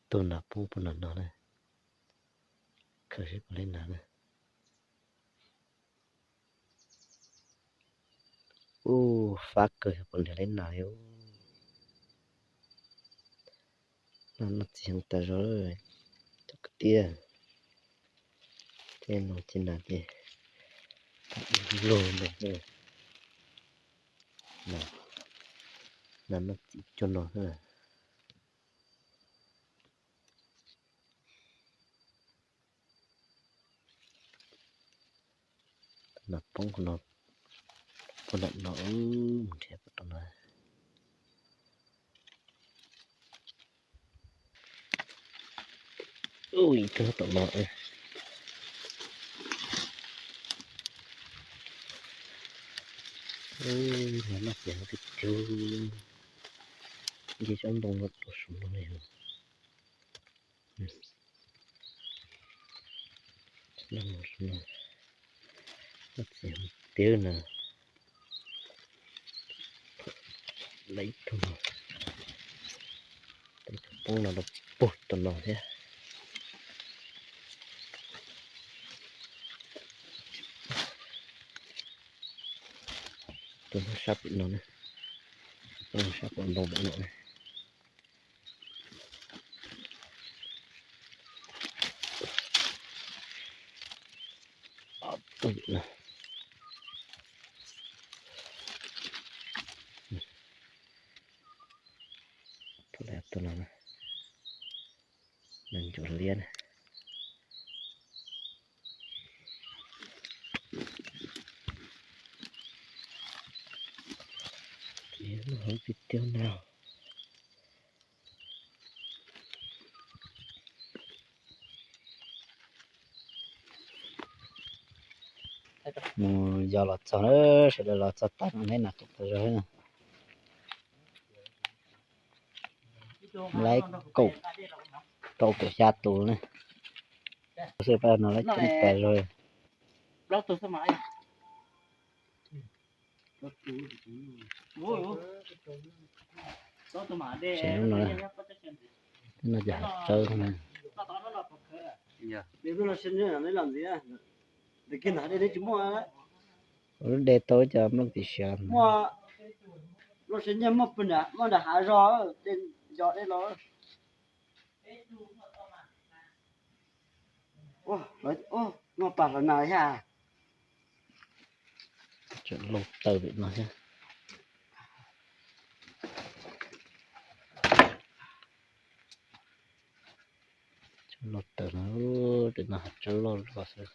tug nas poob puag nram no na. Khaws seb puas nrhiav nas na. Ub, fab kawg, yog puas nrhiav li nas li. Nas noj txiv heev tas zog, cov kwv tij. Tej no ces nas ces lug ntev. Nas noj txiv cuag no xwb. Nas poob no, puag nram no, mus nrhiav puag tom no. Ub, ib tug tom no. Ub, nas noj txiv heev tiag tiag. Nce tsob ntoo no rau saum no li. Noj txiv heev tiag na. Lawv ib tug no, tus poob no rau puag tom no thiab. Tus no sab pem no na, tus no sab pem ntoo pem no. Ob tug no. Tus no, tus no na, nas ncuav liab na. Noj heev tiag tiag na. Mus yos los txog na, sawv daws los txog tag no neb nas qis tas zog na. Lawv kaum, rau kaum xya tus ne. Xwb pab no lawv coob tas zog. Saib lub no, no ces hav tsawb na. Lub de tau cov nplooj tis siav. Muaj pw nram, muaj nram hav zog, de, yos de los. Muaj pas hlawv nas thiab. Tseem lauj taws pem no thiab. Tseem lauj taws no, pem no hav tsawb loj loj xwb.